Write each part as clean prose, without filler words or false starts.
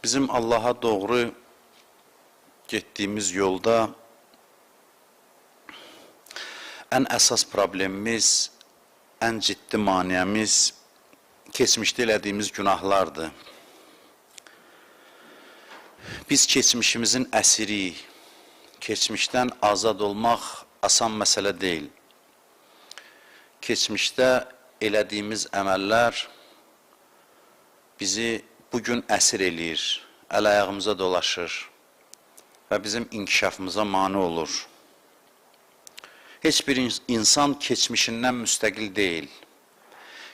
Bizim Allaha doğru getdiyimiz yolda ən əsas problemimiz, ən ciddi maneəmiz keçmişdə elədiyimiz günahlardır. Biz keçmişimizin əsiriyik. Keçmişdən azad olmaq asan məsələ deyil. Keçmişdə elədiyimiz əməllər bizi bugün əsir eləyir, əl-ayağımıza dolaşır və bizim inkişafımıza mane olur. Heç bir insan keçmişindən müstəqil deyil.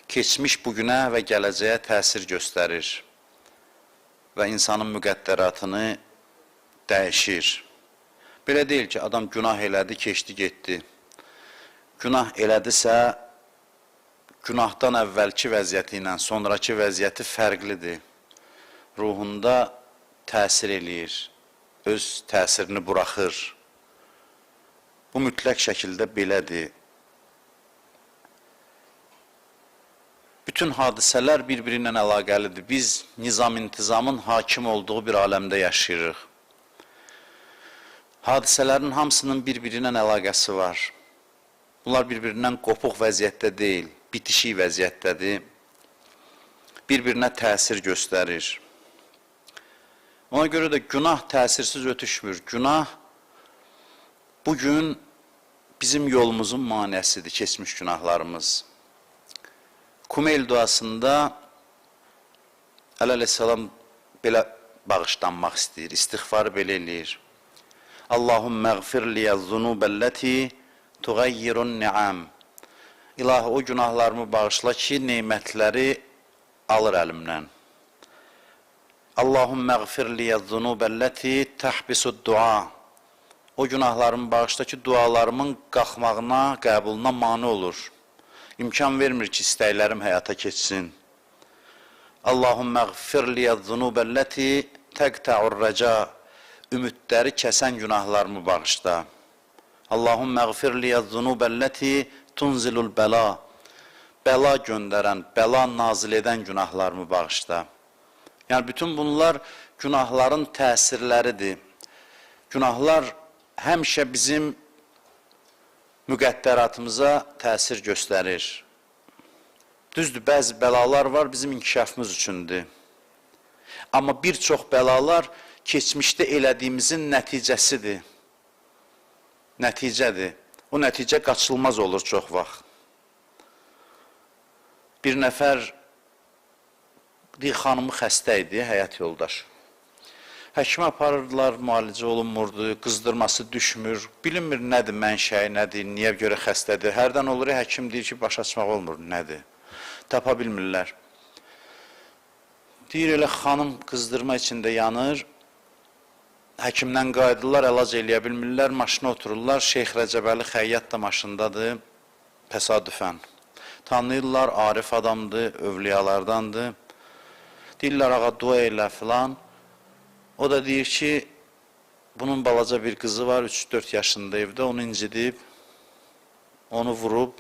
Keçmiş bugünə və gələcəyə təsir göstərir və insanın müqəddəratını dəyişir. Belə deyil ki, adam günah elədi, keçdi, getdi. Günah elədisə, günahdan əvvəlki vəziyyəti ilə sonrakı vəziyyəti fərqlidir. Ruhunda təsir eləyir, öz təsirini buraxır. Bu mütləq şəkildə belədir. Bütün hadisələr bir-biri ilə əlaqəlidir. Biz nizam-intizamın hakim olduğu bir aləmdə yaşayırıq. Hadisələrin hamısının bir-biri ilə əlaqəsi var. Bunlar bir-birindən qopuq vəziyyətdə deyil, bitişik vəziyyətdədir. Bir-birinə təsir göstərir. Ona görə də günah təsirsiz ötüşmür. Günah bugün bizim yolumuzun maneəsidir, keçmiş günahlarımız. Kumeyl duasında Əli əleyhissalam belə bağışlanmaq istəyir, istiğfarı belə eləyir. Allahümmə əğfir liyə-zunubəl-ləti tuğayyirun ni'am. İlahi, o günahlarımı bağışla ki, nemətləri alır əlimdən. Allahümmə əğfir liyə-zunubəl-ləti təhbisud dua. O günahlarımı bağışla ki, dualarımın qalxmağına, qəbuluna mane olur. İmkan vermir ki, istəklərim həyata keçsin. Allahümmə əğfir liyə-zunubəl-ləti təqtəur rəca. Ümidləri kəsən günahlarımı bağışla. Allahümmə əğfir liyə-zunubəl-ləti tunzilul bəla. Bəla göndərən, bəla nazil edən günahlarımı bağışla. Yəni, bütün bunlar günahların təsirləridir. Günahlar həmişə bizim müqəddəratımıza təsir göstərir. Düzdür, bəzi bəlalar var, bizim inkişafımız üçündür. Amma bir çox bəlalar keçmişdə elədiyimizin nəticəsidir. Nəticədir. O nəticə qaçılmaz olur çox vaxt. Bir nəfər deyir, xanımı xəstə idi, həyat yoldaşı. Həkimə aparırdılar, müalicə olunmurdu, qızdırması düşmür. Bilinmir nədir mənşəyi, nədir, niyə görə xəstədir. Hərdən olur, həkim deyir ki, baş açmaq olmur, nədir. Tapa bilmirlər. Deyir, elə xanım qızdırma içində yanır. Həkimdən qayıdırlar, əlac eləyə bilmirlər, maşına otururlar. Şeyx Rəcəbəli Xəyyat da maşındadır, təsadüfən. Tanıyırlar, arif adamdır, övliyalardandır. Deyirlər, ağa, dua elə filan. O da deyir ki, bunun balaca bir qızı var, 3-4 yaşında evdə, onu incidib, onu vurub,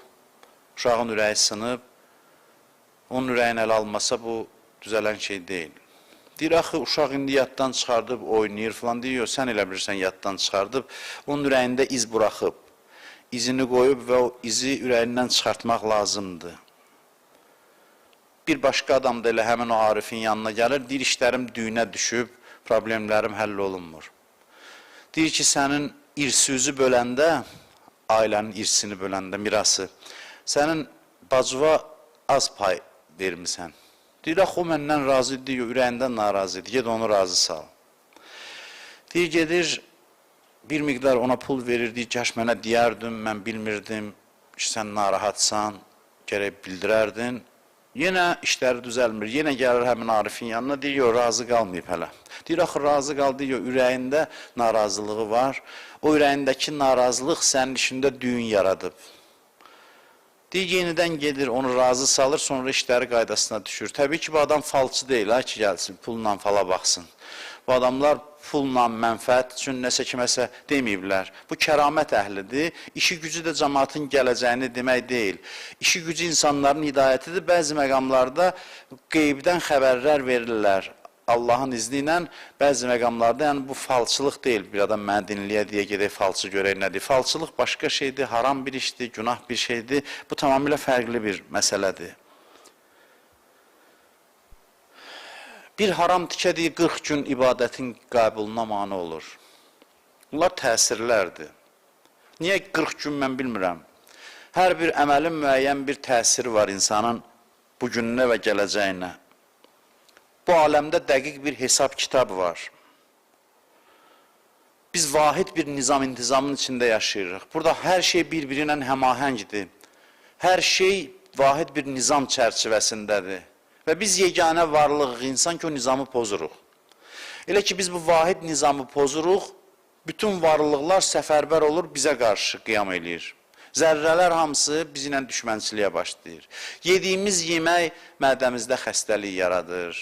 uşağın ürəyi sınıb, onun ürəyini ələ almasa bu düzələn şey deyil. Deyir, axı uşaq indi yaddan çıxardıb, oynayır filan. Deyir, yox, sən elə bilirsən yaddan çıxardıb, onun ürəyində iz buraxıb, izini qoyub və o izi ürəyindən çıxartmaq lazımdır. Bir başqa adam da elə həmin o Arifin yanına gəlir, deyir, işlərim düyünə düşüb, problemlərim həll olunmur. Deyir ki, sənin irsüzü böləndə, ailənin irsini böləndə, mirası, sənin bacıva az pay vermisən. Deyir, axı o məndən razı deyil, ürəyindən narazı idi, ged onu razı sal. Deyir, gedir, bir miqdar ona pul verir, deyir, kaş mənə deyərdin, mən bilmirdim ki, sən narahatsan, gərək bildirərdin. Yenə işləri düzəlmir, yenə gəlir həmin Arifin yanına, deyir, yox, razı qalmayıb hələ. Deyir, axı razı qaldı, yox, ürəyində narazılığı var. O ürəyindəki narazılıq sənin işində düyün yaradıb. Deyir, yenidən gedir, onu razı salır, sonra işləri qaydasına düşür. Təbii ki, bu adam falçı deyil, ha ki, gəlsin, pulla fala baxsın. Bu adamlar pulla mənfəət üçün nəsə kiməsə deməyiblər. Bu kəramət əhlidir. İşi gücü də cəmaatın gələcəyini demək deyil. İşi gücü insanların hidayətidir. Bəzi məqamlarda qeybdən xəbərlər verirlər. Allahın izni ilə bəzi məqamlarda, yəni bu falçılıq deyil, bir adam mənə dinləyə deyə gedək falçı görək nədir. Falçılıq başqa şeydir, haram bir işdir, günah bir şeydir. Bu tamamilə fərqli bir məsələdir. Bir haram tikə deyir, 40 gün ibadətin qəbuluna mane olur. Bunlar təsirlərdir. Niyə 40 gün mən bilmirəm. Hər bir əməlin müəyyən bir təsiri var insanın bugününə və gələcəyinə. Bu aləmdə dəqiq bir hesab-kitab var. Biz vahid bir nizam-intizamın içində yaşayırıq. Burada hər şey bir-biri ilə həmahəngdir. Hər şey vahid bir nizam çərçivəsindədir. Və biz yeganə varlığıq, insan ki, o nizamı pozuruq. Elə ki, biz bu vahid nizamı pozuruq, bütün varlıqlar səfərbər olur, bizə qarşı qiyam eləyir. Zərrələr hamısı bizimlə düşmənçiliyə başlayır. Yediyimiz yemək mədəmizdə xəstəlik yaradır.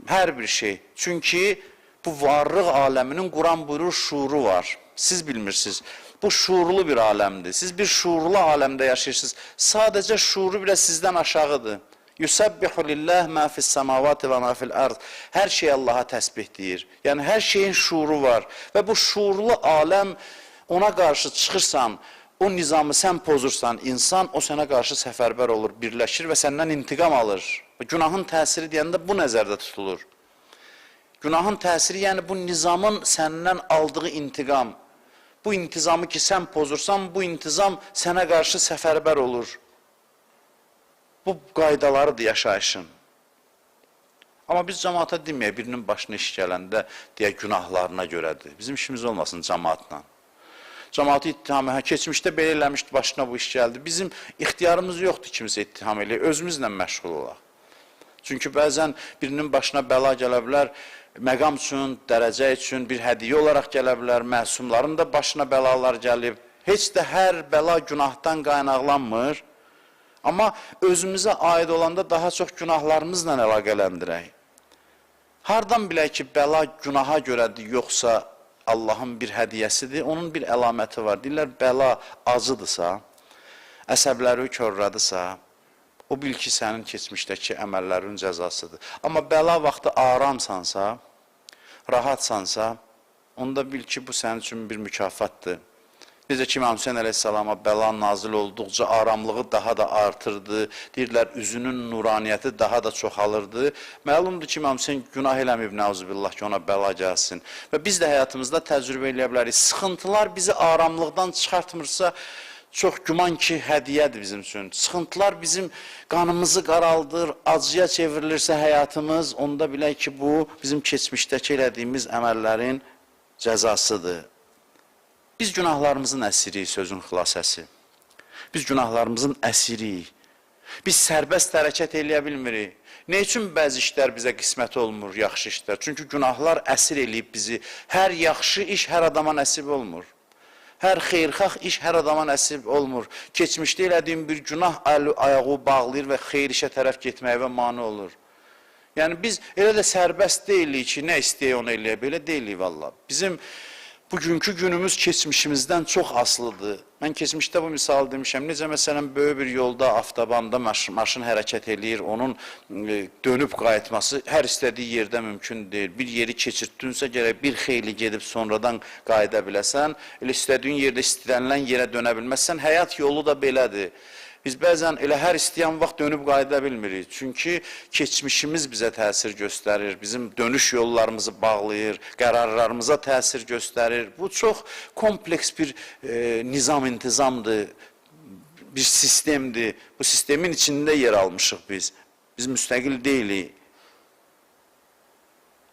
Hər bir şey. Çünki bu varlıq aləminin Quran buyurur, şuuru var. Siz bilmirsiniz. Bu şuurlu bir aləmdir. Siz bir şuurlu aləmdə yaşayırsınız. Sadəcə şuuru belə sizdən aşağıdır. Yusabbihu lillah ma fis-semavati və ma fil-ard. Hər şey Allaha təsbih deyir. Yəni hər şeyin şuuru var və bu şuurlu aləm ona qarşı çıxırsan, o nizamı sən pozursan, insan o sənə qarşı səfərbər olur, birləşir və səndən intiqam alır. Günahın təsiri deyəndə bu nəzərdə tutulur. Günahın təsiri, yəni bu nizamın səndən aldığı intiqam. Bu intizamı ki sən pozursan, bu intizam sənə qarşı səfərbər olur. Bu qaydalarıdır yaşayışın. Amma biz cəmaata deməyək, birinin başına iş gələndə deyə günahlarına görədir. Bizim işimiz olmasın cəmaatla. Cəmaatı ittiham, hə, keçmişdə belə eləmişdi, başına bu iş gəldi. Bizim ixtiyarımız yoxdur kimsə ittiham eləyək, özümüzlə məşğul olaq. Çünki bəzən birinin başına bəla gələ bilər, məqam üçün, dərəcə üçün bir hədiyyə olaraq gələ bilər, məsumların da başına bəlalar gəlib. Heç də hər bəla günahdan qaynaqlanmır. Amma özümüzə aid olanda daha çox günahlarımızla əlaqələndirək. Hardan bilək ki, bəla günaha görədir, yoxsa Allahın bir hədiyyəsidir, onun bir əlaməti var. Deyirlər, bəla acıdırsa, əsəbləri korladısa, o bil ki, sənin keçmişdəki əməllərin cəzasıdır. Amma bəla vaxtı aramsansa, rahatsansa, onda bil ki, bu sənin üçün bir mükafatdır. Necə ki, İmam Hüseyin əleyhissalama bəla nazil olduqca aramlığı daha da artırdı. Deyirlər, üzünün nuraniyyəti daha da çoxalırdı. Məlumdur ki, İmam Hüseyin günah eləməyib, nəuzubillah ki, ona bəla gəlsin. Və biz də həyatımızda təcrübə eləyə bilərik. Sıxıntılar bizi aramlıqdan çıxartmırsa, çox güman ki, hədiyyədir bizim üçün. Sıxıntılar bizim qanımızı qaraldır, acıya çevrilirsə həyatımız, onda bilək ki, bu bizim keçmişdəki elədiyimiz əməllərin cəzasıdır. Biz günahlarımızın əsiriyik, sözün xilasəsi. Biz günahlarımızın əsiriyik. Biz sərbəst hərəkət eləyə bilmirik. Nə üçün bəzi işlər bizə qismət olmur, yaxşı işlər? Çünki günahlar əsir eləyib bizi. Hər yaxşı iş hər adama nəsib olmur. Hər xeyirxah iş hər adama nəsib olmur. Keçmişdə elədiyin bir günah ayağı bağlayır və xeyir işə tərəf getməyə mane olur. Yəni biz elə də sərbəst deyilik ki, nə istəyək onu eləyək. Belə deyilik valla. Bizim bugünkü günümüz keçmişimizdən çox asılıdır. Mən keçmişdə bu misalı demişəm. Necə məsələn böyük bir yolda, avtobanda maşın hərəkət eləyir, onun dönüb qayıtması hər istədiyi yerdə mümkün deyil. Bir yeri keçirtdinsə gərək bir xeyli gedib sonradan qayıda biləsən. Elə istədiyin yerdə istənilən yerə dönə bilməzsən. Həyat yolu da belədir. Biz bəzən elə hər istəyən vaxt dönüb qayıda bilmirik. Çünki keçmişimiz bizə təsir göstərir, bizim dönüş yollarımızı bağlayır, qərarlarımıza təsir göstərir. Bu çox kompleks bir nizam intizamdır, bir sistemdir. Bu sistemin içində yer almışıq biz. Biz müstəqil deyilik.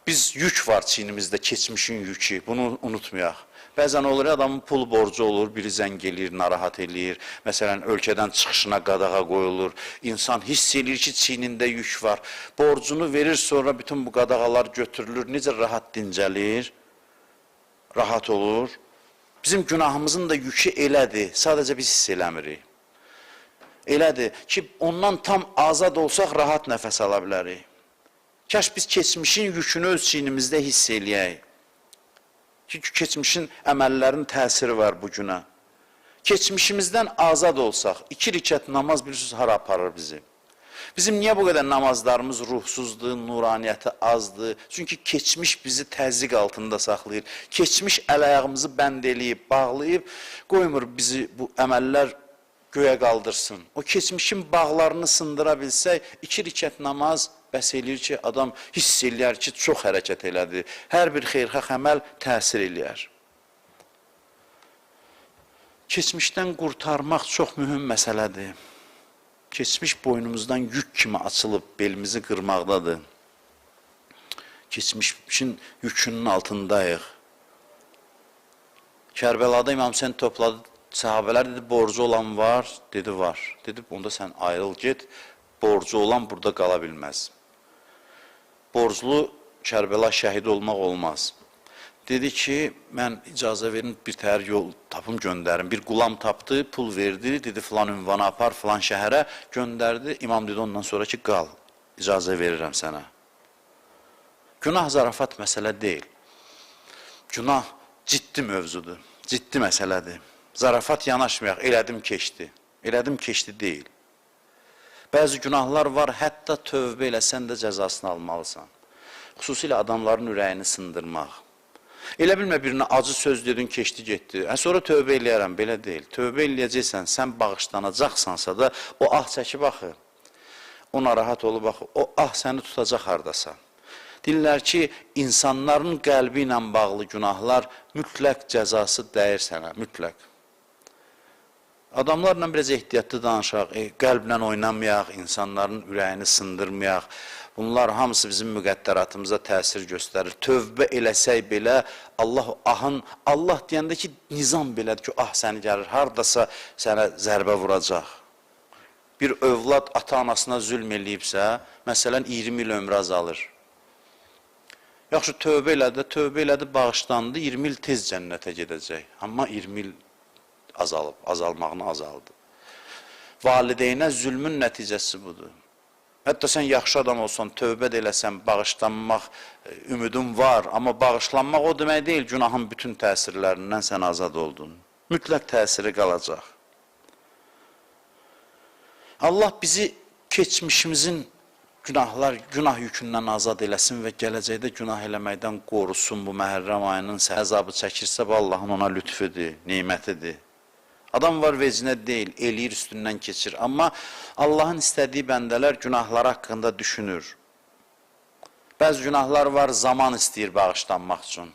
Biz yük var çiynimizdə, keçmişin yükü. Bunu unutmayaq. Bəzən olur adamın pul borcu olur, biri zəng eləyir, narahat eləyir. Məsələn, ölkədən çıxışına qadağa qoyulur. İnsan hiss eləyir ki, çiynində yük var. Borcunu verir, sonra bütün bu qadağalar götürülür. Necə rahat dincəlir, rahat olur. Bizim günahımızın da yükü elədir. Sadəcə biz hiss eləmirik. Elədir ki, ondan tam azad olsaq rahat nəfəs ala bilərik. Kaş biz keçmişin yükünü öz çiynimizdə hiss eləyək. Ki, keçmişin əməllərin təsiri var bu günə. Keçmişimizdən azad olsaq, 2 rükət namaz bilirsiniz hara aparır bizi. Bizim niyə bu qədər namazlarımız ruhsuzdur, nuraniyyəti azdır? Çünki keçmiş bizi təzyiq altında saxlayır. Keçmiş əl-ayağımızı bənd eləyib, bağlayıb, qoymur bizi bu əməllər göyə qaldırsın. O keçmişin bağlarını sındıra bilsək, 2 rükət namaz bəs eləyir ki, adam hiss eləyər ki, çox hərəkət elədi. Hər bir xeyirxah əməl təsir eləyər. Keçmişdən qurtarmaq çox mühüm məsələdir. Keçmiş boynumuzdan yük kimi açılıb belimizi qırmaqdadır. Keçmişin yükünün altındayıq. Kərbəlada İmam Hüseyn topladı, səhabələr dedi, borcu olan var, dedi var. Dedi, onda sən ayrıl get, borcu olan burada qala bilməz. Borclu Kərbəla şəhidi olmaq olmaz. Dedi ki, mən icazə verin, bir təhər yol tapım göndərim. Bir qulam tapdı, pul verdi, dedi filan ünvana apar, filan şəhərə göndərdi. İmam dedi ondan sonra ki, qal, icazə verirəm sənə. Günah zarafat məsələ deyil. Günah ciddi mövzudur, ciddi məsələdir. Zarafat yanaşmayaq, elədim keçdi. Elədim keçdi deyil. Bəzi günahlar var, hətta tövbə eləsən də cəzasını almalısan. Xüsusilə adamların ürəyini sındırmaq. Elə bilmə birinə acı söz dedin, keçdi, getdi. Sonra tövbə eləyərəm, belə deyil. Tövbə eləyəcəksən, sən bağışlanacaqsansa da o ah çəkib axı. O narahat olub axı, o ah səni tutacaq hardasa. Deyirlər ki, insanların qəlbi ilə bağlı günahlar mütləq cəzası dəyir sənə, mütləq. Adamlarla biraz ehtiyatlı danışaq, qəlblə oynamayaq, insanların ürəyini sındırmayaq. Bunlar hamısı bizim müqəddəratımıza təsir göstərir. Tövbə eləsək belə, Allah ahın, Allah deyəndə ki, nizam belədir ki, ah səni gəlir, hardasa sənə zərbə vuracaq. Bir övlad ata-anasına zülm eləyibsə, məsələn, 20 il ömrü azalır. Yaxşı, tövbə elədi, tövbə elədi, bağışlandı, 20 il tez cənnətə gedəcək. Amma 20 il azalıb, azalmağını azaldı. Valideynə zülmün nəticəsi budur. Hətta sən yaxşı adam olsan, tövbə də eləsən, bağışlanmaq ümidin var, amma bağışlanmaq o demək deyil, günahın bütün təsirlərindən sən azad oldun. Mütləq təsiri qalacaq. Allah bizi keçmişimizin günah yükündən azad eləsin və gələcəkdə günah eləməkdən qorusun. Bu Məhərrəm ayının əzabı çəkirsə, bu Allahın ona lütfüdür, nemətidir. Adam var vecinə deyil, eləyir, üstündən keçir. Amma Allahın istədiyi bəndələr günahları haqqında düşünür. Bəzi günahlar var, zaman istəyir bağışlanmaq üçün.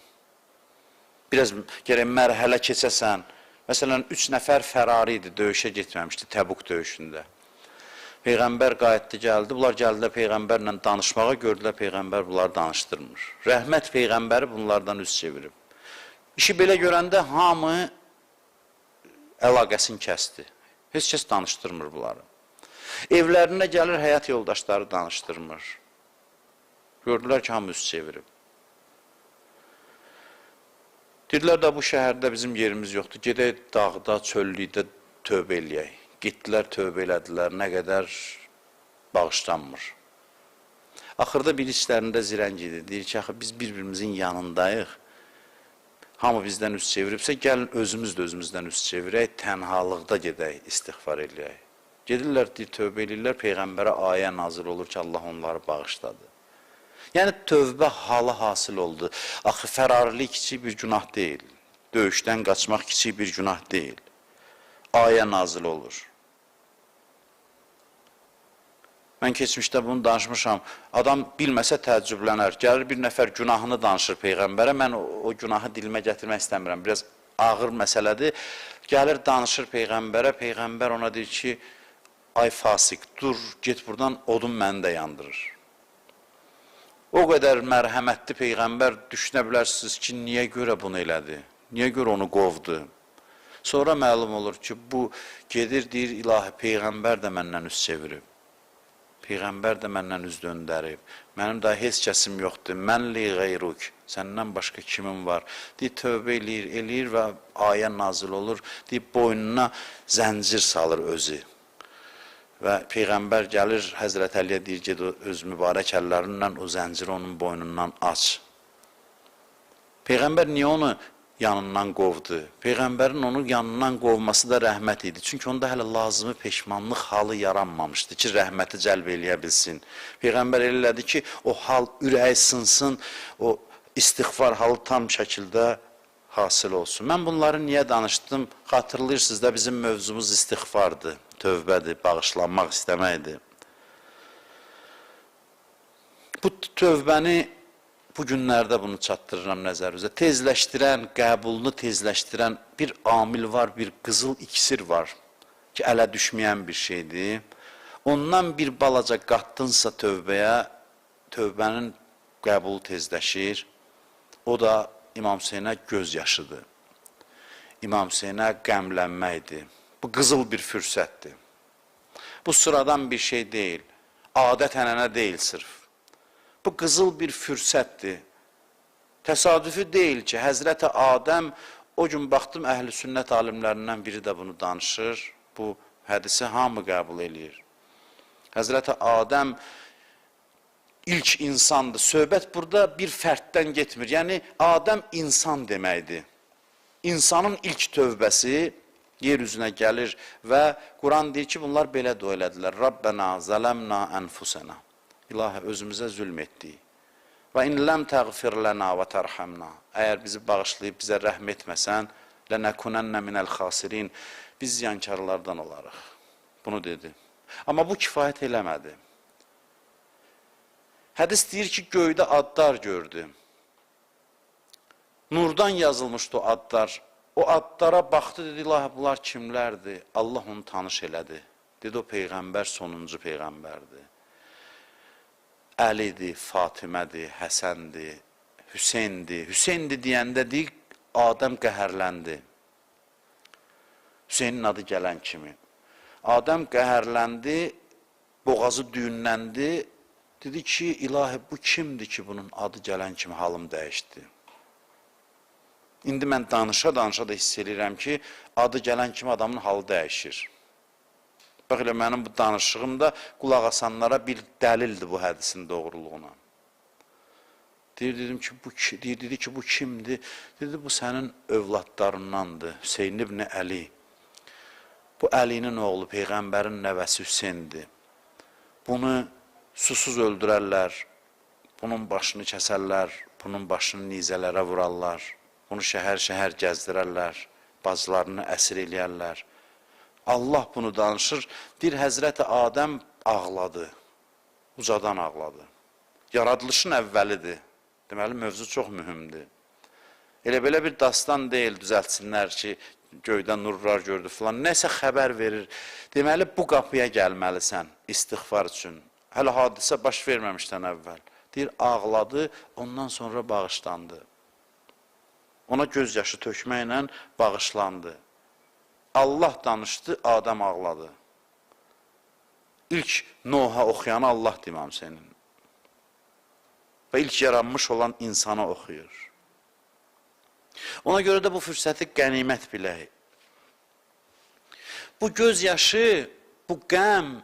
Biraz gərək mərhələ keçəsən. Məsələn, 3 nəfər fərari idi, döyüşə getməmişdi Təbuk döyüşündə. Peyğəmbər qayıtdı, gəldi. Bunlar gəldilər Peyğəmbərlə danışmağa, gördülər Peyğəmbər bunları danışdırmır. Rəhmət Peyğəmbəri bunlardan üz çevirib. İşi belə görəndə hamı əlaqəsini kəsdi. Heç kəs danışdırmır bunları. Evlərinə gəlir, həyat yoldaşları danışdırmır. Gördülər ki, hamı üz çevirib. Dedilər də bu şəhərdə bizim yerimiz yoxdur. Gedək dağda, çöllükdə tövbə eləyək. Getdilər, tövbə elədilər, nə qədər bağışlanmır. Axırda bir içlərində zirəng idi. Deyir ki, axı biz bir-birimizin yanındayıq. Hamı bizdən üz çeviribsə, gəlin özümüz də özümüzdən üz çevirək, tənhalıqda gedək, istiğfar eləyək. Gedirlər, deyir, tövbə eləyirlər, Peyğəmbərə ayə nazil olur ki, Allah onları bağışladı. Yəni, tövbə halı hasil oldu. Axı, fərarilik kiçik bir günah deyil. Döyüşdən qaçmaq kiçik bir günah deyil. Ayə nazil olur. Mən keçmişdə bunu danışmışam. Adam bilməsə təəccüblənər. Gəlir bir nəfər günahını danışır Peyğəmbərə. Mən o günahı dilimə gətirmək istəmirəm. Biraz ağır məsələdir. Gəlir danışır Peyğəmbərə. Peyğəmbər ona deyir ki, ay fasik, dur, get buradan, odun məni də yandırır. O qədər mərhəmətli Peyğəmbər, düşünə bilərsiniz ki, niyə görə bunu elədi? Niyə görə onu qovdu? Sonra məlum olur ki, bu gedir, deyir, ilahi Peyğəmbər də məndən üz çevirib. Peyğəmbər də məndən üz döndərib. Mənim daha heç kəsim yoxdur. Mən li qeyruk. Səndən başqa kimim var? Deyir, tövbə eləyir, eləyir və ayə nazil olur. Deyir, boynuna zəncir salır özü. Və Peyğəmbər gəlir, Həzrət Əliyə deyir, get öz mübarək əllərinlə o zənciri onun boynundan aç. Peyğəmbər niyə onu yanından qovdu. Peyğəmbərin onu yanından qovması da rəhmət idi. Çünki onda hələ lazımi peşmanlıq halı yaranmamışdı ki, rəhməti cəlb eləyə bilsin. Peyğəmbər elə elədi ki, o hal ürəyi sınsın, o istiğfar halı tam şəkildə hasil olsun. Mən bunları niyə danışdım? Xatırlayırsınız da bizim mövzumuz istiğfardır, tövbədir, bağışlanmaq istəməkdir. Bu tövbəni bu günlərdə bunu çatdırıram nəzərinizə. Tezləşdirən, qəbulunu tezləşdirən bir amil var, bir qızıl iksir var ki, ələ düşməyən bir şeydir. Ondan bir balaca qatdınsa tövbəyə, tövbənin qəbulu tezləşir. O da İmam Hüseynə göz yaşıdır. İmam Hüseynə qəmlənməkdir. Bu qızıl bir fürsətdir. Bu sıradan bir şey deyil. Adət ənənə deyil sırf. Bu qızıl bir fürsətdir. Təsadüfi deyil ki, Həzrəti Adəm, o gün baxdım əhl-i sünnət alimlərindən biri də bunu danışır. Bu hədisi hamı qəbul eləyir. Həzrəti Adəm ilk insandır. Söhbət burada bir fərddən getmir. Yəni Adəm insan deməkdir. İnsanın ilk tövbəsi yer üzünə gəlir və Quran deyir ki, bunlar belə dua elədilər. Rabbena zalamna enfusena. İlahi özümüzə zülm etdik. Və in ləm təğfir lənə və tərhamna. Əgər bizi bağışlayıb bizə rəhm etməsən, lənəkunənnə minəl xasirin. Biz ziyankarlardan olarıq. Bunu dedi. Amma bu kifayət eləmədi. Hədis deyir ki, göydə adlar gördü. Nurdan yazılmışdı o adlar. O adlara baxdı, dedi, ilahi bunlar kimlərdir? Allah onu tanış elədi. Dedi, o peyğəmbər sonuncu peyğəmbərdir. Əlidir, Fatimədir, Həsəndir, Hüseyndir. Hüseyndir deyəndə deyir, Adəm qəhərləndi. Hüseynin adı gələn kimi. Adəm qəhərləndi, boğazı düyünləndi. Dedi ki, ilahi bu kimdir ki, bunun adı gələn kimi halım dəyişdi. İndi mən danışa-danışa da hiss eləyirəm ki, adı gələn kimi adamın halı dəyişir. Bax elə mənim bu danışığım da qulaq asanlara bir dəlildir bu hədisin doğruluğuna. Deyir, dedim ki, bu deyir, dedi ki, bu kimdir? Dedi, bu sənin övladlarındandır, Hüseyn ibn Əli. Bu Əlinin oğlu, Peyğəmbərin nəvəsi Hüseyndir. Bunu susuz öldürərlər, bunun başını kəsərlər, bunun başını nizələrə vurarlar, bunu şəhər-şəhər gəzdirərlər, bacılarını əsir eləyərlər. Allah bunu danışır. Deyir, Həzrəti Adəm ağladı, ucadan ağladı. Yaradılışın əvvəlidir. Deməli, mövzu çox mühümdür. Elə belə bir dastan deyil, düzəltsinlər ki, göydən nurlar gördü filan. Nəsə xəbər verir. Deməli, bu qapıya gəlməlisən istiğfar üçün. Hələ hadisə baş verməmişdən əvvəl. Deyir, ağladı, ondan sonra bağışlandı. Ona göz yaşı tökməklə bağışlandı. Allah danışdı, Adəm ağladı. İlk Noha oxuyanı Allah İmam Hüseynin. Və ilk yaranmış olan insana oxuyur. Ona görə də bu fürsəti qənimət bilək. Bu göz yaşı, bu qəm,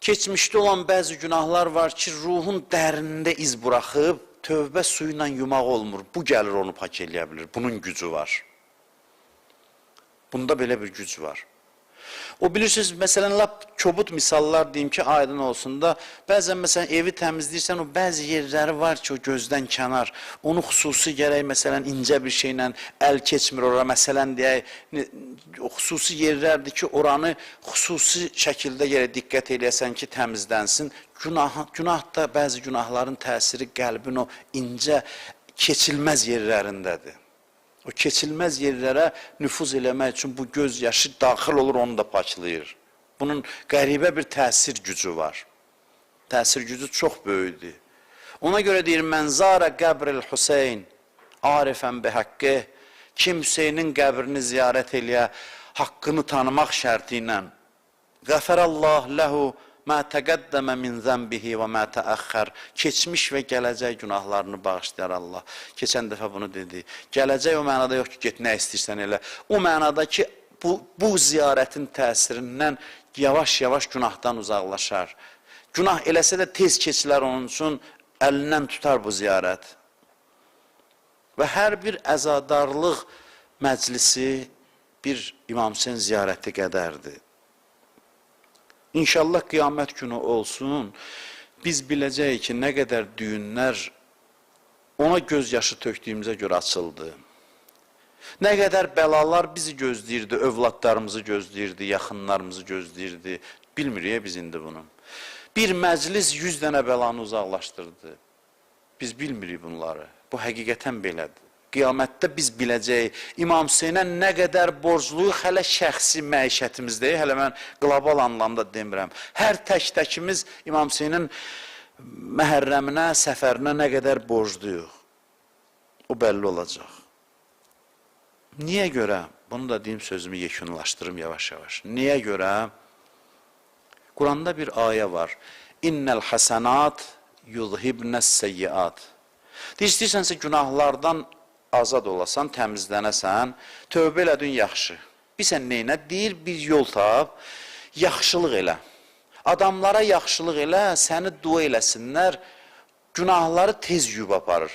keçmişdə olan bəzi günahlar var ki, ruhun dərinində iz buraxıb, tövbə suyu ilə yumaq olmur. Bu gəlir onu pak eləyə bilir. Bunun gücü var. Bunda belə bir güc var. O bilirsiniz, məsələn, lap kobud misallar deyim ki, aydın olsun da, bəzən məsələn evi təmizləyirsən, o bəzi yerləri var ki, o gözdən kənar. Onu xüsusi gərək məsələn incə bir şeylə əl keçmir ora, məsələn deyək, o xüsusi yerlərdir ki, oranı xüsusi şəkildə gərək diqqət eləyəsən ki, təmizlənsin. Günah da bəzi günahların təsiri qəlbin o incə keçilməz yerlərindədir. O keçilməz yerlərə nüfuz eləmək üçün bu göz yaşı daxil olur, onu da paklayır. Bunun qəribə bir təsir gücü var. Təsir gücü çox böyükdür. Ona görə deyir, mən zara qəbril Hüseyn, arifən bihaqqı, kim Hüseynin qəbrini ziyarət eləyə, haqqını tanımaq şərti ilə, qəfərallah ləhu mə təqəddəmə min zənbihi və mə təəxxər. Keçmiş və gələcək günahlarını bağışlayar Allah. Keçən dəfə bunu dedi. Gələcək o mənada yox ki, get nə istəyirsən elə. O mənada ki, bu ziyarətin təsirindən yavaş-yavaş günahdan uzaqlaşar. Günah eləsə də tez keçilər onun üçün, əlindən tutar bu ziyarət. Və hər bir əzadarlıq məclisi bir İmam Hüseyn ziyarəti qədərdir. İnşallah qiyamət günü olsun, biz biləcəyik ki, nə qədər düyünlər ona göz yaşı tökdüyümüzə görə açıldı. Nə qədər bəlalar bizi gözləyirdi, övladlarımızı gözləyirdi, yaxınlarımızı gözləyirdi. Bilmirik biz indi bunu. Bir məclis 100 dənə bəlanı uzaqlaşdırdı. Biz bilmirik bunları. Bu həqiqətən belədir. Qiyamətdə biz biləcəyik İmam Hüseynə nə qədər borcluyuq hələ şəxsi məişətimizdə, hələ mən qlobal anlamda demirəm. Hər tək-təkimiz İmam Hüseynin məhərrəminə, səfərinə nə qədər borcluyuq. O bəlli olacaq. Niyə görə? Bunu da deyim, sözümü yekunlaşdırım yavaş-yavaş. Niyə görə? Quranda bir ayə var. İnnəl həsənat yuzhibnəs seyyiat. Deyir, istəyirsənsə günahlardan azad olasan, təmizlənəsən, tövbə elədin yaxşı. Bilsən neynə? Deyir, bir yol tap, yaxşılıq elə. Adamlara yaxşılıq elə, səni dua eləsinlər, günahları tez yuyub aparır.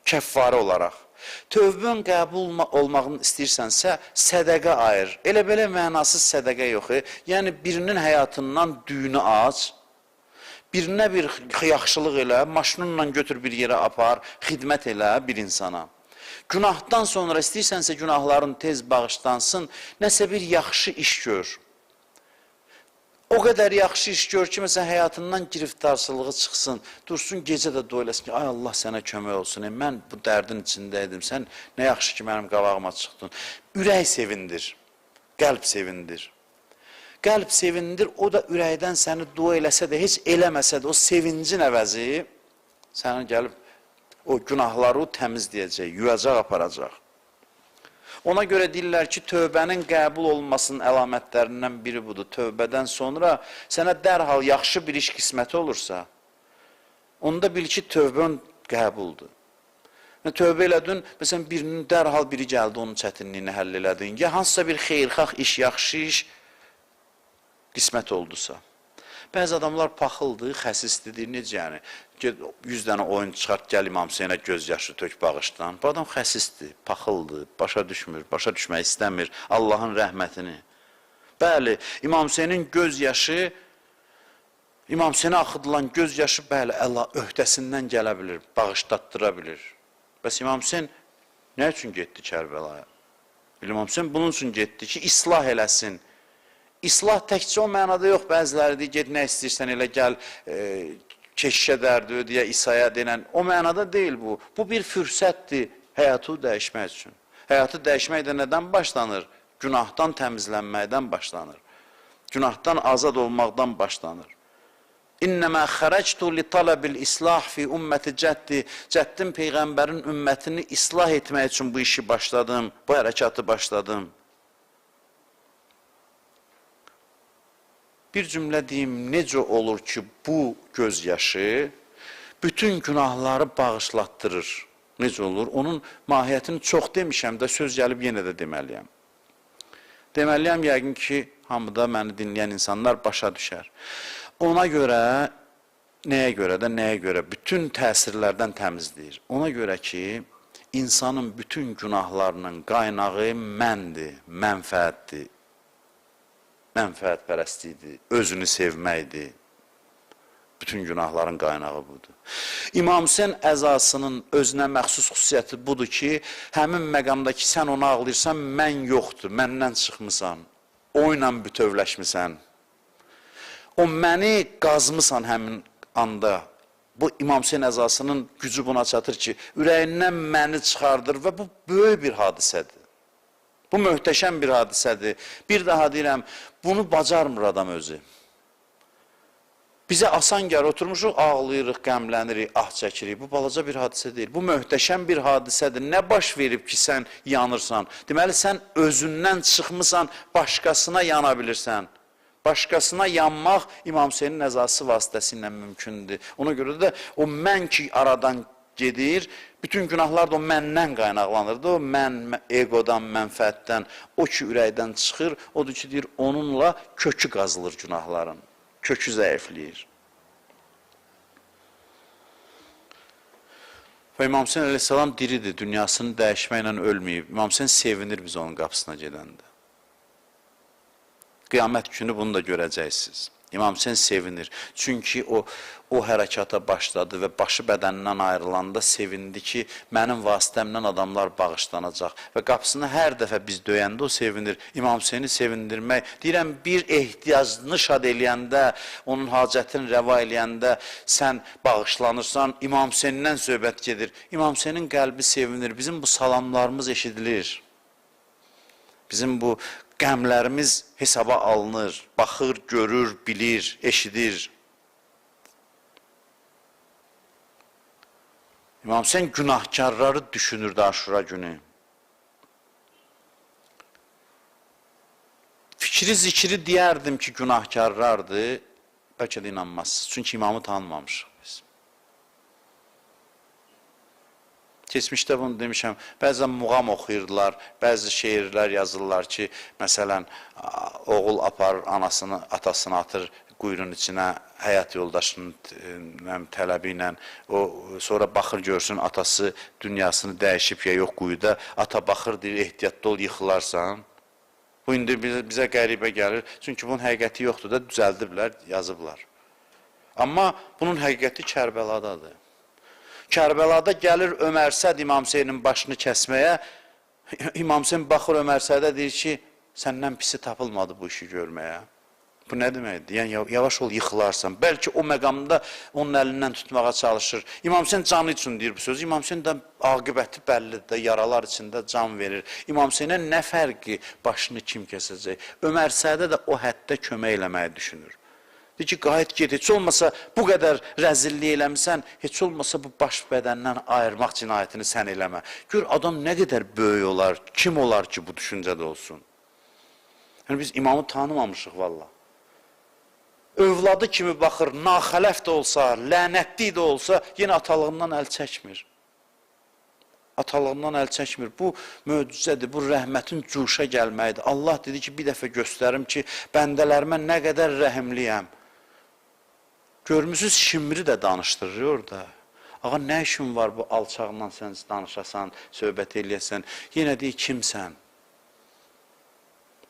Kəffarə olaraq. Tövbün qəbul olmağını istəyirsənsə, sədəqə ayır. Elə belə mənasız sədəqə yox. Yəni, birinin həyatından düyünü aç, birinə bir yaxşılıq elə, maşınınla götür bir yerə apar, xidmət elə bir insana. Günahdan sonra istəyirsənsə günahların tez bağışlansın, nəsə bir yaxşı iş gör. O qədər yaxşı iş gör ki, məsələn, həyatından giriftarsılığı çıxsın, dursun gecə də dua eləsin ki, ay Allah sənə kömək olsun, mən bu dərdin içindəydim, sən nə yaxşı ki, mənim qabağıma çıxdın. Ürək sevindir, qəlb sevindir. Qəlb sevindir, o da ürəkdən səni dua eləsə də, heç eləməsə də o sevincin əvəzi səni gəlib o günahları təmizləyəcək, yuyacaq, aparacaq. Ona görə deyirlər ki, tövbənin qəbul olunmasının əlamətlərindən biri budur. Tövbədən sonra sənə dərhal yaxşı bir iş qisməti olursa, onda bil ki, tövbən qəbuldur. Tövbə elədin, məsələn, birinin dərhal biri gəldi, onun çətinliyini həll elədin. Ya hansısa bir xeyirxah iş, yaxşı iş qismət oldusa. Bəzi adamlar paxıldır, xəsisdir, deyir, necə yəni? Get 100 dənə oyun çıxart, gəl İmam Hüseynə göz yaşı tök bağışlan. Bu adam xəsisdir, paxıldır, başa düşmür, başa düşmək istəmir Allahın rəhmətini. Bəli, İmam Hüseynin göz yaşı, İmam Hüseynə axıdılan göz yaşı, bəli, Allah öhdəsindən gələ bilir, bağışlatdıra bilir. Bəs İmam Hüseyn nə üçün getdi Kərbəlaya? İmam Hüseyn bunun üçün getdi ki, islah eləsin. İslah təkcə o mənada yox, bəziləri deyir, get nə istəyirsən elə gəl, keşişə dərdi ödəyə, İsa'ya denən. O mənada deyil bu. Bu bir fürsətdir həyatı dəyişmək üçün. Həyatı dəyişmək də nədən başlanır? Günahdan təmizlənməkdən başlanır. Günahdan azad olmaqdan başlanır. İnnəmə xərəctu li talabil islah fi ümməti cəddi. Cəddim peyğəmbərin ümmətini islah etmək üçün bu işi başladım, bu hərəkatı başladım. Bir cümlə deyim, necə olur ki, bu göz yaşı bütün günahları bağışlatdırır. Necə olur? Onun mahiyyətini çox demişəm də, söz gəlib yenə də deməliyəm. Deməliyəm yəqin ki, hamıda məni dinləyən insanlar başa düşər. Ona görə, nəyə görə də, nəyə görə? Bütün təsirlərdən təmizləyir. Ona görə ki, insanın bütün günahlarının qaynağı məndir, mənfəətdir. Mənfəətpərəstlikdir, özünü sevməkdir. Bütün günahların qaynağı budur. İmam Hüseyn əzasının özünə məxsus xüsusiyyəti budur ki, həmin məqamda ki, sən onu ağlayırsan, mən yoxdur, məndən çıxmısan, o ilə bütövləşmisən. O məni qazmısan həmin anda. Bu İmam Hüseyn əzasının gücü buna çatır ki, ürəyindən məni çıxardır və bu böyük bir hadisədir. Bu möhtəşəm bir hadisədir. Bir daha deyirəm, bunu bacarmır adam özü. Bizə asan gəlir, oturmuşuq, ağlayırıq, qəmlənirik, ah çəkirik. Bu balaca bir hadisə deyil. Bu möhtəşəm bir hadisədir. Nə baş verib ki, sən yanırsan? Deməli, sən özündən çıxmısan, başqasına yana bilirsən. Başqasına yanmaq İmam Hüseynin əzası vasitəsilə mümkündür. Ona görə də o mən ki aradan gedir, bütün günahlar da o məndən qaynaqlanırdı. O mən, egodan, mənfəətdən, o ki ürəkdən çıxır, odur ki, deyir, onunla kökü qazılır günahların. Kökü zəifləyir. Və İmam Hüseyn əleyhissalam diridir, dünyasını dəyişməklə ölməyib. İmam Hüseyn sevinir biz onun qapısına gedəndə. Qiyamət günü bunu da görəcəksiniz. İmam Hüseyn sevinir. Çünki o hərəkata başladı və başı bədənindən ayrılanda sevindi ki, mənim vasitəmlə adamlar bağışlanacaq. Və qapısını hər dəfə biz döyəndə o sevinir. İmam Hüseyni sevindirmək, deyirəm, bir ehtiyacını şad eləyəndə, onun hacətini rəva eləyəndə sən bağışlanırsan, İmam Hüseyndən söhbət gedir. İmam Hüseynin qəlbi sevinir. Bizim bu salamlarımız eşidilir. Bizim bu qəmlərimiz hesaba alınır, baxır, görür, bilir, eşidir. İmam Hüseyn günahkarları düşünürdü Aşura günü. Fikri zikri deyərdim ki, günahkarlardır, bəlkə də inanmazsınız. Çünki imamı tanımamışıq biz. Keçmişdə bunu demişəm, bəzən muğam oxuyurdular, bəzi şeirlər yazırlar ki, məsələn, oğul aparır anasını, atasını atır quyunun içinə həyat yoldaşının tələbi ilə, o sonra baxır görsün atası dünyasını dəyişib ya yox quyuda, ata baxır deyir, ehtiyatlı ol, yıxılarsan. Bu indi bizə qəribə gəlir, çünki bunun həqiqəti yoxdur da, düzəldiblər, yazıblar. Amma bunun həqiqəti Kərbəladadır. Kərbəlada gəlir Ömər Səd İmam Hüseynin başını kəsməyə. İmam Hüseyn baxır Ömər Sədə deyir ki, səndən pisi tapılmadı bu işi görməyə. Bu nə deməkdir? Yəni yavaş ol, yıxılarsan. Bəlkə o məqamda onun əlindən tutmağa çalışır. İmam Hüseyn canı üçün deyir bu sözü. İmam Hüseyn də aqibəti bəllidir də, yaralar içində can verir. İmam Hüseynə nə fərqi başını kim kəsəcək? Ömər Sədə də o həddə kömək eləməyi düşünür. Deyir ki, qayıt get, heç olmasa bu qədər rəzillik eləmisən, heç olmasa bu baş bədəndən ayırmaq cinayətini sən eləmə. Gör, adam nə qədər böyük olar, kim olar ki, bu düşüncədə olsun. Yəni, biz imamı tanımamışıq valla. Övladı kimi baxır, naxələf də olsa, lənətli də olsa, yenə atalığından əl çəkmir. Atalığından əl çəkmir. Bu möcüzədir, bu rəhmətin cuşa gəlməyidir. Allah dedi ki, bir dəfə göstərim ki, bəndələrimə nə qədər rəhimliyəm. Görmüsünüz, Şimri də danışdırır orada. Ağa, nə işin var bu alçağından sən danışasan, söhbət eləyəsən? Yenə deyir, kimsən?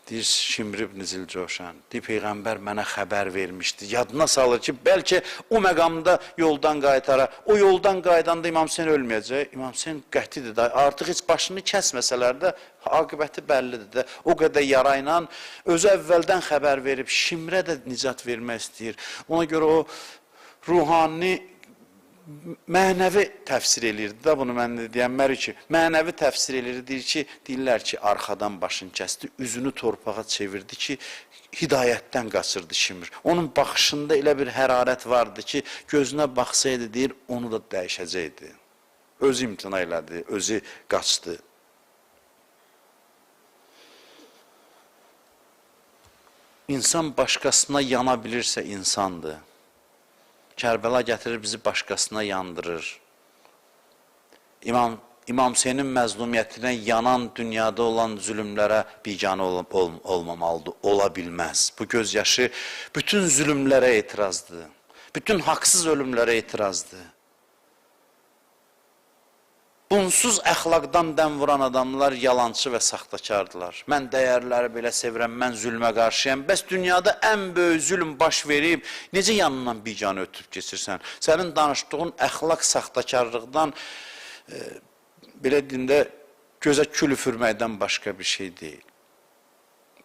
Deyir, Şimr ibn Zilcoşan. Deyir, Peyğəmbər mənə xəbər vermişdi. Yadına salır ki, bəlkə o məqamda yoldan qaytara. O yoldan qaydanda İmam Hüseyn ölməyəcək. İmam Hüseyn qətidir də. Artıq heç başını kəsməsələr də aqibəti bəllidir də. O qədər yarayla özü əvvəldən xəbər verib, Şimrə də nicat vermək istəyir. Ona görə o ruhani mənəvi təfsir eləyirdi də bunu mən də deyənmər ki, mənəvi təfsir eləyir, deyir ki, deyirlər ki, arxadan başını kəsdi, üzünü torpağa çevirdi ki, hidayətdən qaçırdı Şimr. Onun baxışında elə bir hərarət vardı ki, gözünə baxsaydı, deyir, onu da dəyişəcəkdi. Özü imtina elədi, özü qaçdı. İnsan başqasına yana bilirsə insandır. Kərbəla gətirir bizi başqasına yandırır. İmam Hüseynin məzlumiyyətinə yanan dünyada olan zülmlərə biganə olmamalıdır, ola bilməz. Bu gözyaşı bütün zülmlərə etirazdır. Bütün haqsız ölümlərə etirazdır. Bunsuz əxlaqdan dəm vuran adamlar yalançı və saxtakardılar. Mən dəyərləri belə sevirəm, mən zülmə qarşıyam. Bəs dünyada ən böyük zülm baş verib, necə yanından biganə ötüb keçirsən? Sənin danışdığın əxlaq saxtakarlıqdan, belə deyim də, gözə kül üfürməkdən başqa bir şey deyil.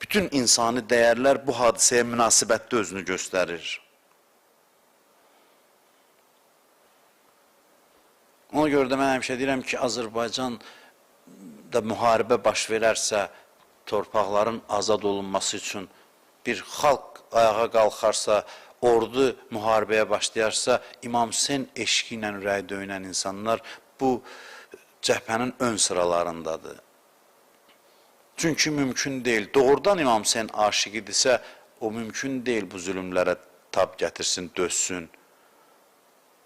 Bütün insani dəyərlər bu hadisəyə münasibətdə özünü göstərir. Ona görə də mən həmişə deyirəm ki, Azərbaycanda müharibə baş verərsə, torpaqların azad olunması üçün bir xalq ayağa qalxarsa, ordu müharibəyə başlayarsa, İmam Hüseyn eşqi ilə ürəyi döyünən insanlar bu cəbhənin ön sıralarındadır. Çünki mümkün deyil. Doğrudan İmam Hüseyn aşiqidirsə, o mümkün deyil bu zülmlərə tab gətirsin, dözsün.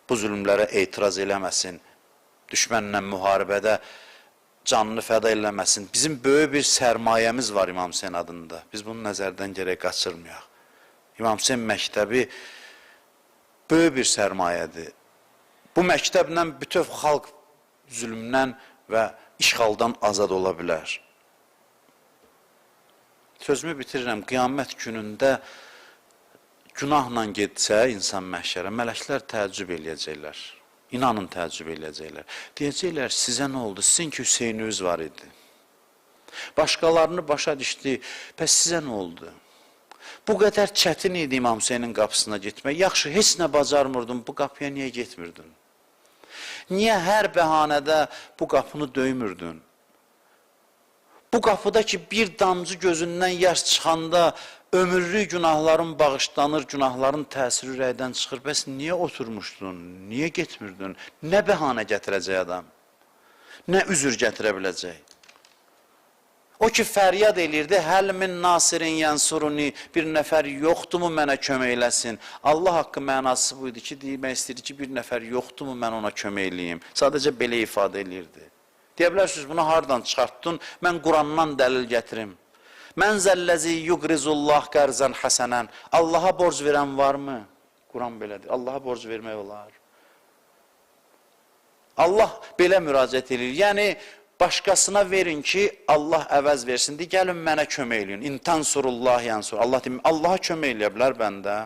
Bu zülmlərə etiraz eləməsin, düşmənlə müharibədə canını fəda eləməsin. Bizim böyük bir sərmayəmiz var İmam Hüseyn adında. Biz bunu nəzərdən gərək qaçırmayaq. İmam Hüseyn məktəbi böyük bir sərmayədir. Bu məktəblə bütöv xalq zülmdən və işğaldan azad ola bilər. Sözümü bitirirəm. Qiyamət günündə günahla getsə insan məhşərə, mələklər təəccüb eləyəcəklər. İnanın təəccüb eləyəcəklər. Deyəcəklər, sizə nə oldu? Sizin ki Hüseyniniz var idi. Başqalarını başa düşdü. Bəs sizə nə oldu? Bu qədər çətin idi İmam Hüseynin qapısına getmək. Yaxşı, heç nə bacarmırdın, bu qapıya niyə getmirdin? Niyə hər bəhanədə bu qapını döymürdün? Bu qapıda ki, bir damcı gözündən yaş çıxanda ömürlük günahların bağışlanır, günahların təsiri ürəkdən çıxır. Bəs niyə oturmuşdun, niyə getmirdin? Nə bəhanə gətirəcək adam? Nə üzür gətirə biləcək? O ki fəryad elirdi, həl min nasirin yansuruni, bir nəfər yoxdurmu mənə kömək eləsin? Allah haqqı mənası buydu ki, demək istəyirdi ki, bir nəfər yoxdurmu mən ona kömək eləyim? Sadəcə belə ifadə elirdi. Deyə bilərsiniz, bunu hardan çıxartdın? Mən Qurandan dəlil gətirim. Mən zəlləzi yuqrizullah qərzən həsənən. Allaha borc verən varmı? Quran belədir. Allaha borc vermək olar. Allah belə müraciət edir. Yəni, başqasına verin ki, Allah əvəz versin. Deyir, gəlin mənə kömək eləyin. İntansurullah yansur. Allah deyir, Allaha kömək eləyə bilər bəndə.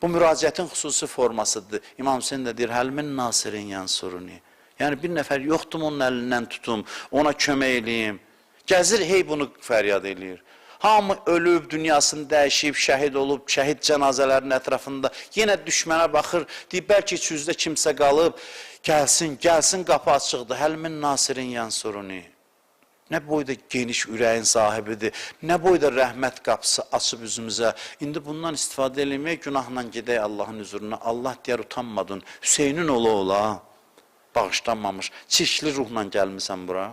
Bu müraciətin xüsusi formasıdır. İmam Hüseyin də deyir, həl min nasirin yansuruni. Yəni, bir nəfər yoxdur onun əlindən tutum, ona kömək eləyim. Gəzir, hey bunu fəryad eləyir. Hamı ölüb, dünyasını dəyişib, şəhid olub, şəhid cənazələrinin ətrafında. Yenə düşmənə baxır, deyir, bəlkə heç üzdə kimsə qalıb, gəlsin, gəlsin, qapı açıqdır. Həl min nasirin yansuruni. Nə boyda geniş ürəyin sahibidir, nə boyda rəhmət qapısı açıb üzümüzə. İndi bundan istifadə eləmək, günahla gedək Allahın hüzuruna. Allah deyər, utanmadın, Hüseynin ola ola, bağışlanmamış, çirkli ruhla gəlmisən bura.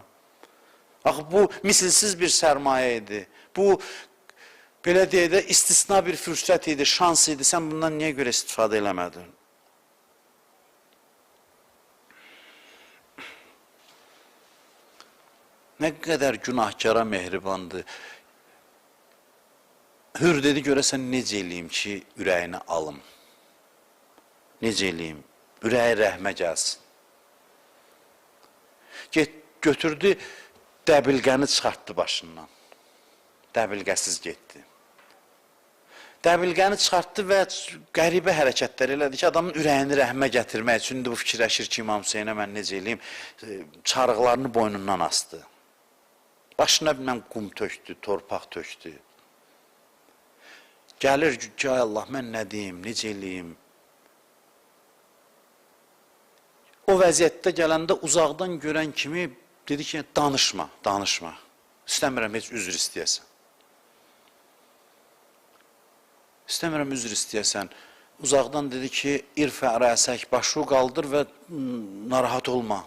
Axı, bu misilsiz bir sərmayə idi. Bu, belə deyək də, istisna bir fürsət idi, şans idi. Sən bundan niyə görə istifadə eləmədin? Nə qədər günahkara mehribandır. Hür dedi, görəsən necə eləyim ki, ürəyini alım? Necə eləyim? Ürəyi rəhmə gəlsin. Get, götürdü, dəbilqəni çıxartdı başından. Dəbilqəsiz getdi. Dəbilqəni çıxartdı və qəribə hərəkətlər elədi ki, adamın ürəyini rəhmə gətirmək üçün indi bu fikirləşir ki, İmam Hüseynə mən necə eləyim? Çarıqlarını boynundan asdı. Başına bilməm qum tökdü, torpaq tökdü. Gəlir ki, ay Allah, mən nə deyim, necə eləyim? O vəziyyətdə gələndə uzaqdan görən kimi dedi ki, danışma, danışma. İstəmirəm heç üzr istəyəsən. İstəmirəm üzr istəyəsən. Uzaqdan dedi ki, irfə rəsək, başı qaldır və narahat olma.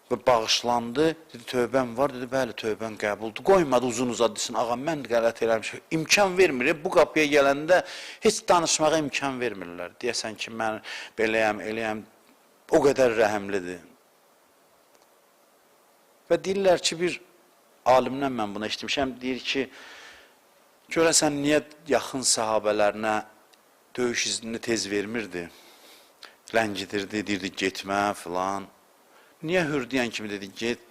Və bağışlandı, dedi, tövbəm var, dedi, bəli, tövbən qəbuldur. Qoymadı uzun uzadı desin, ağa, mən qələt eləmişəm. İmkan vermir, bu qapıya gələndə heç danışmağa imkan vermirlər. Deyəsən ki, mən beləyəm, eləyəm, o qədər rəhimlidir. Və deyirlər ki, bir alimdən mən bunu eşitmişəm, deyir ki, görəsən niyə yaxın səhabələrinə döyüş iznini tez vermirdi? Ləngidirdi, deyirdi, getmə filan. Niyə hür deyən kimi dedi, get?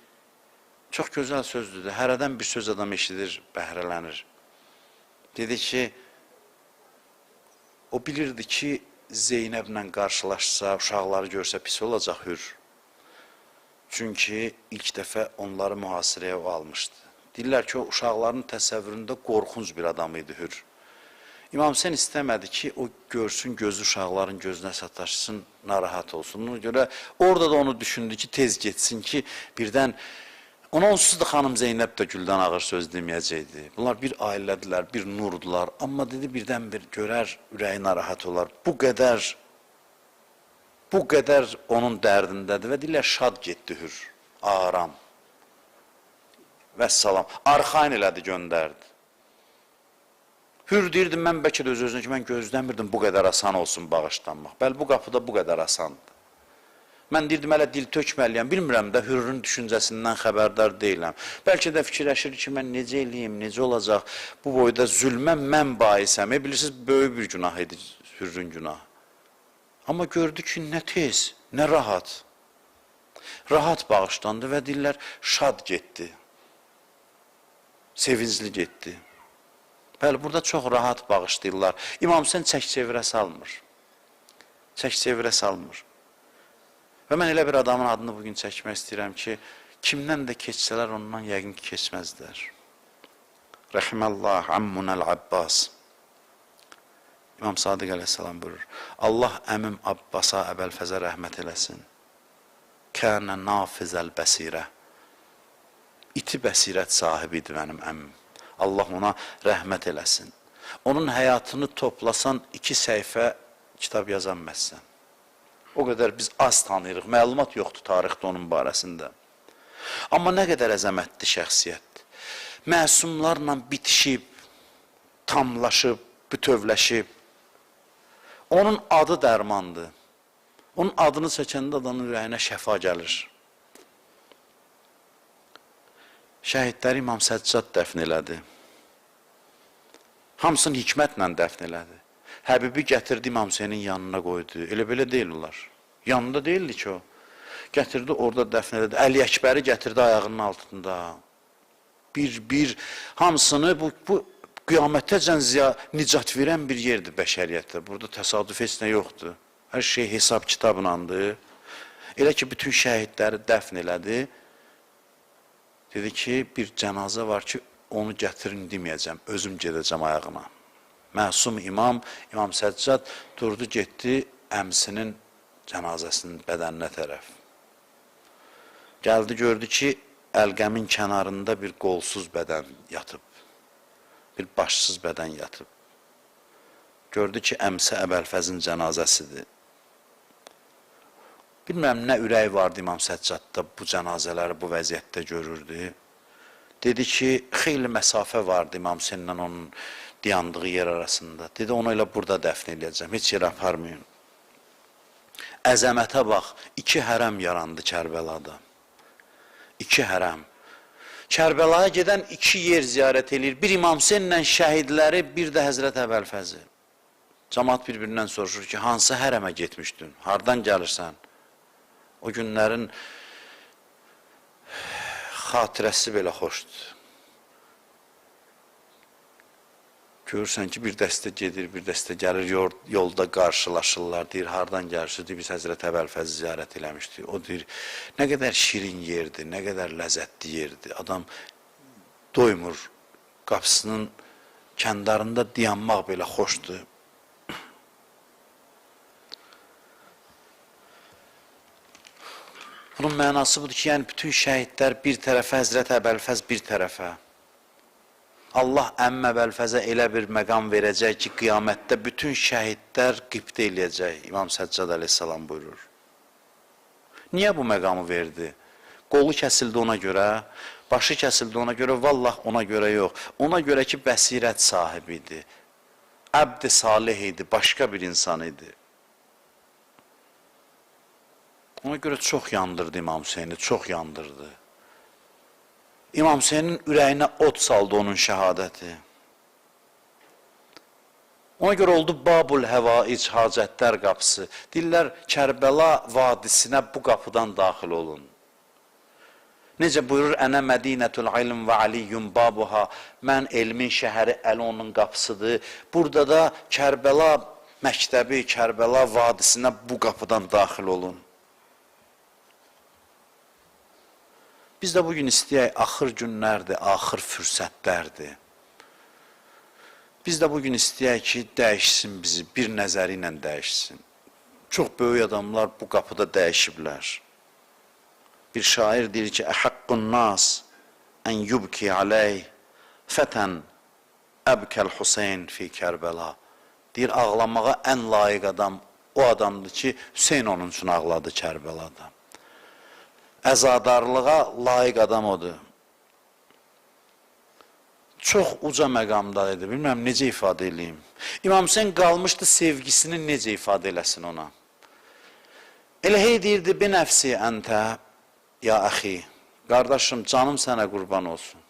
Çox gözəl sözdür. Hərədən bir söz adam eşidir, bəhrələnir. Dedi ki, o bilirdi ki, Zeynəblə qarşılaşsa, uşaqları görsə pis olacaq hür. Çünki ilk dəfə onları mühasirəyə o almışdı. Deyirlər ki, o uşaqların təsəvvüründə qorxunc bir adam idi hür. İmam Hüseyin istəmədi ki, o görsün, gözü uşaqların gözünə sataşsın, narahat olsun. Ona görə orada da onu düşündü ki, tez getsin ki, birdən ona onsuz da xanım Zeynəb də güldən ağır söz deməyəcəkdi. Bunlar bir ailədilər, bir nurdular. Amma dedi, birdən bir görər, ürəyi narahat olar. Bu qədər onun dərdindədir və deyirlər, şad getdi hür, aram. Vəssalam. Arxain elədi, göndərdi. Hür deyirdi, mən bəlkə də öz-özünə ki, mən gözləmirdim bu qədər asan olsun bağışlanmaq. Bəli, bu qapıda bu qədər asandır. Mən deyirdim, hələ dil tökməliyəm, bilmirəm də, Hürrün düşüncəsindən xəbərdar deyiləm. Bəlkə də fikirləşir ki, mən necə eləyim, necə olacaq, bu boyda zülmə mən baisəm. Bilirsiniz, böyük bir günah idi Hürrün günahı. Amma gördü ki, nə tez, nə rahat. Rahat bağışlandı və deyirlər, şad getdi. Sevincli getdi. Bəli, burada çox rahat bağışlayırlar. İmam Hüseyn çək-çevirə salmır. Çək-çevirə salmır. Və mən elə bir adamın adını bugün çəkmək istəyirəm ki, kimdən də keçsələr ondan yəqin ki, keçməzdilər. Rəhimallah ammunəl Abbas. İmam Sadiq əleyhissalam buyurur. Allah əmim Abbasa, Əbəlfəzə rəhmət eləsin. Kənə nafizəl bəsirə. İti bəsirət sahibi idi mənim əmim. Allah ona rəhmət eləsin. Onun həyatını toplasan 2 səhifə kitab yazanməzsən. O qədər biz az tanıyırıq. Məlumat yoxdur tarixdə onun barəsində. Amma nə qədər əzəmətli şəxsiyyətdir. Məsumlarla bitişib, tamlaşıb, bütövləşib. Onun adı dərmandır. Onun adını çəkəndə adamın ürəyinə şəfa gəlir. Şəhidləri İmam Səccad dəfn elədi. Hamısını hikmətlə dəfn elədi. Həbibi gətirdi İmam Hüseynin yanına qoydu. Elə belə deyil onlar. Yanında deyildi ki o. Gətirdi orada dəfn elədi. Əli Əkbəri gətirdi ayağının altında. Bir hamısını bu qiyamətəcən nicat verən bir yerdir bəşəriyyətdə. Burada təsadüf heç nə yoxdur. Hər şey hesab kitablandır. Elə ki bütün şəhidləri dəfn elədi. Dedi ki, bir cənazə var ki, onu gətirin deməyəcəm, özüm gedəcəm ayağına. Məsum imam, İmam Səccad durdu, getdi əmsinin cənazəsinin bədəninə tərəf. Gəldi, gördü ki, əlqəmin kənarında bir qolsuz bədən yatıb. Bir başsız bədən yatıb. Gördü ki, əmsi Əbəlfəzin cənazəsidir. Bilmirəm, nə ürək vardı İmam Səccadda bu cənazələri bu vəziyyətdə görürdü. Dedi ki, xeyli məsafə vardı İmam Hüseynlə onun dayandığı yer arasında. Dedi, onu elə burada dəfn eləyəcəm, heç yerə aparmayın. Əzəmətə bax, 2 hərəm yarandı Kərbəlada. 2 hərəm. Kərbəlaya gedən 2 yer ziyarət eləyir. Bir İmam Hüseynlə şəhidləri, bir də Həzrət Əbəlfəzi. Camaat bir-birindən soruşur ki, hansı hərəmə getmişdin, hardan gəlirsən? O günlərin xatirəsi belə xoşdur. Görürsən ki, bir dəstə gedir, bir dəstə gəlir, yolda qarşılaşırlar, deyir, hardan gəlirsiniz? Deyir, biz Həzrət Əbəlfəzi ziyarət eləmişdik. O deyir, nə qədər şirin yerdir, nə qədər ləzzətli yerdir. Adam doymur, qapısının kəndarında dayanmaq belə xoşdur. Bunun mənası budur ki, yəni bütün şəhidlər bir tərəfə, Həzrət Əbəlfəz bir tərəfə. Allah əmmə Əbəlfəzə elə bir məqam verəcək ki, qiyamətdə bütün şəhidlər qibtə eləyəcək. İmam Səccad əleyhissalam buyurur. Niyə bu məqamı verdi? Qolu kəsildi ona görə, başı kəsildi ona görə, vallah ona görə yox. Ona görə ki, bəsirət sahibi idi. Əbd-i salih idi, başqa bir insan idi. Ona görə çox yandırdı İmam Hüseyni, çox yandırdı. İmam Hüseynin ürəyinə od saldı onun şəhadəti. Ona görə oldu Babul Həvaic, hacətlər qapısı. Deyirlər, Kərbəla vadisinə bu qapıdan daxil olun. Necə buyurur, Ənə Mədinətul ilm və Aliyyun babuha. Mən elmin şəhəri, Əli onun qapısıdır. Burada da Kərbəla məktəbi, Kərbəla vadisinə bu qapıdan daxil olun. Biz də bugün istəyək, axır günlərdir, axır fürsətlərdir. Biz də bugün istəyək ki, dəyişsin bizi, bir nəzəri ilə dəyişsin. Çox böyük adamlar bu qapıda dəyişiblər. Bir şair deyir ki, Əhaqqun nas ən yubki aleyh fətən əbkəl Hüseyn fi Kərbəla. Deyir, ağlamağa ən layiq adam o adamdır ki, Hüseyn onun üçün ağladı Kərbəlada. Əzadarlığa layiq adam odur. Çox uca məqamda idi. Bilmirəm, necə ifadə eləyim. İmam Hüseyn qalmışdı sevgisini necə ifadə eləsin ona. Elə hey deyirdi, bi nəfsi əntə, ya əxi, qardaşım, canım sənə qurban olsun.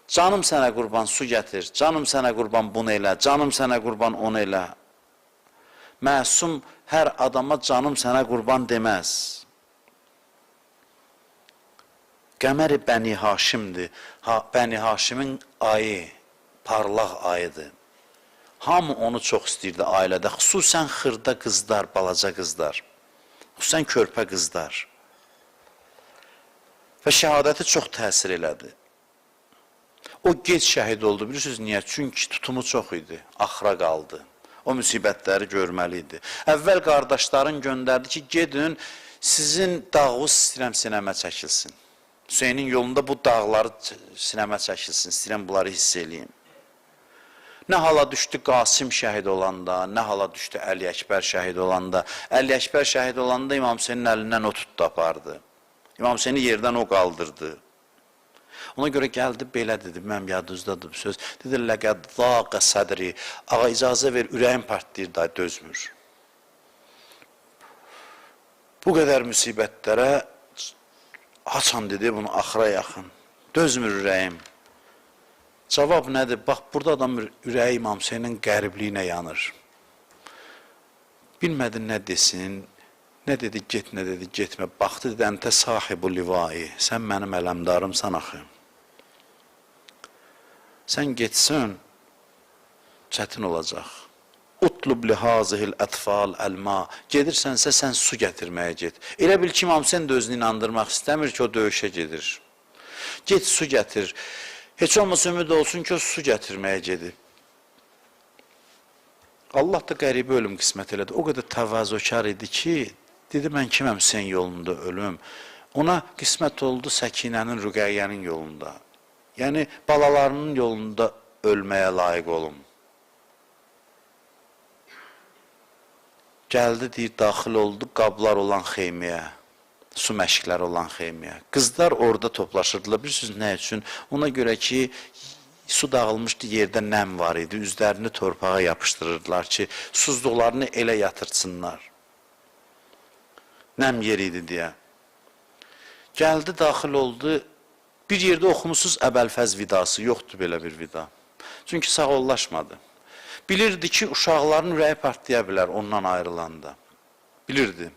Canım sənə qurban su gətir, canım sənə qurban bunu elə, canım sənə qurban onu elə. Məsum hər adama canım sənə qurban deməz. Qəməri Bəni Haşimdir. Ha, Bəni Haşimin ayı, parlaq ayıdır. Hamı onu çox istəyirdi ailədə, xüsusən xırda qızlar, balaca qızlar, xüsusən körpə qızlar. Və şəhadəti çox təsir elədi. O gec şəhid oldu, bilirsiniz niyə? Çünki tutumu çox idi, axıra qaldı. O müsibətləri görməli idi. Əvvəl qardaşların göndərdi ki, gedin, sizin dağınız istəyirəm sinəmə çəkilsin. Hüseynin yolunda bu dağları sinəmə çəkilsin, istəyirəm bunları hiss eləyim. Nə hala düşdü Qasım şəhid olanda, nə hala düşdü Əli Əkbər şəhid olanda. Əli Əkbər şəhid olanda İmam Hüseynin əlindən o tutdu, apardı. İmam Hüseyni yerdən o qaldırdı. Ona görə gəldi belə dedi, mənim yadınızdadır bu söz. Dedi, ləqəd zaqə sədri. Ağa icazə ver, ürəyim partlayır da, dözmür. Bu qədər müsibətlərə haçan dedi bunu axıra yaxın. Dözmür ürəyim. Cavab nədir? Bax, burada adam ürəyi İmam Hüseynin qəribliyinə yanır. Bilmədi nə desin, nə dedi get, nə dedi getmə. Baxdı dedi, əntə sahibu livai, sən mənim ələmdarımsan axı. Sən getsən, çətin olacaq. Utlub li hazihil ətfal əlma. Gedirsənsə sən su gətirməyə get. Elə bil ki, İmam Hüseyn də özünü inandırmaq istəmir ki, o döyüşə gedir. Get su gətir. Heç olmasa ümid olsun ki, o su gətirməyə gedib. Allah da qəribə ölüm qismət elədi. O qədər təvazökar idi ki, dedi mən kiməm Hüseyn yolunda ölüm. Ona qismət oldu Səkinənin, Rüqəyyənin yolunda. Yəni balalarının yolunda ölməyə layiq olum. Gəldi, deyir, daxil oldu qablar olan xeyməyə, su məşqləri olan xeyməyə. Qızlar orada toplaşırdılar. Bilirsiniz nə üçün? Ona görə ki, su dağılmışdı, yerdə nəm var idi. Üzlərini torpağa yapışdırırdılar ki, susuzluqlarını elə yatırtsınlar. Nəm yer idi deyə. Gəldi, daxil oldu. Bir yerdə oxumusuz Əbəlfəz vidası, yoxdur belə bir vida. Çünki sağollaşmadı. Bilirdi ki, uşaqların ürəyi partlaya bilər ondan ayrılanda. Bilirdi.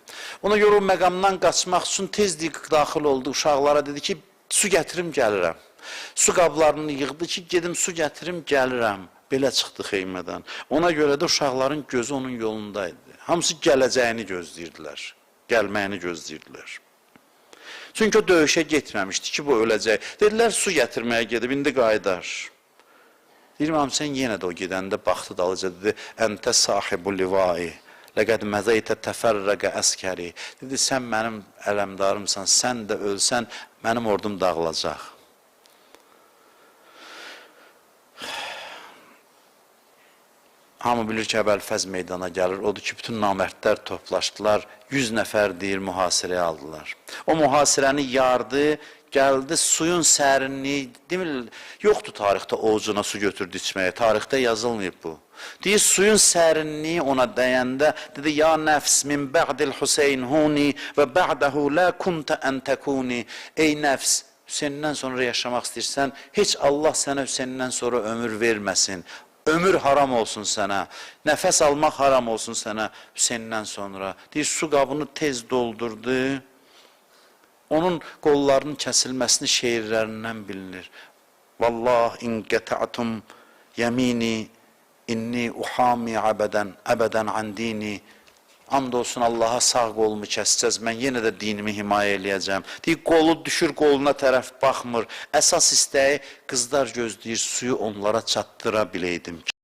Ona görə o məqamdan qaçmaq üçün tez daxil oldu uşaqlara, dedi ki, su gətirim, gəlirəm. Su qablarını yığdı ki, gedim su gətirim, gəlirəm. Belə çıxdı xeymədən. Ona görə də uşaqların gözü onun yolundaydı. Hamısı gələcəyini gözləyirdilər. Gəlməyini gözləyirdilər. Çünki o döyüşə getməmişdi ki, bu öləcək. Dedilər, su gətirməyə gedib, indi qayıdar. Deyir, İmam Hüseyn yenə də o gedəndə baxdı dalıca, dedi, əntə sahibu livai, ləqəd məzəytə təfərrəqə əskəri. Dedi, sən mənim ələmdarımsan, sən də ölsən, mənim ordum dağılacaq. Hamı bilir ki, Əbəlfəz meydana gəlir. Odur ki, bütün namərdlər toplaşdılar. 100 nəfər deyir, mühasirəyə aldılar. O mühasirəni yardı, gəldi suyun sərinliyi, demir, yoxdur tarixdə ovucuna su götürdü içməyə, tarixdə yazılmayıb bu. Deyir, suyun sərinliyi ona dəyəndə, dedi, ya nəfs min bə'dil Hüseyn huni və bə'dəhu la kuntə ən təkuni. Ey nəfs, Hüseyndən sonra yaşamaq istəyirsən, heç Allah sənə Hüseyndən sonra ömür verməsin. Ömür haram olsun sənə, nəfəs almaq haram olsun sənə Hüseyndən sonra. Deyir, su qabını tez doldurdu. Onun qollarının kəsilməsini şeirlərindən bilinir. Vallah in qəta'tum yemini inni uhami abədən əbədən an dini. And olsun Allaha sağ qolumu kəsəcəz, mən yenə də dinimi himayə eləyəcəm. Deyir, qolu düşür, qoluna tərəf baxmır. Əsas istəyi qızlar gözləyir, suyu onlara çatdıra biləydim ki.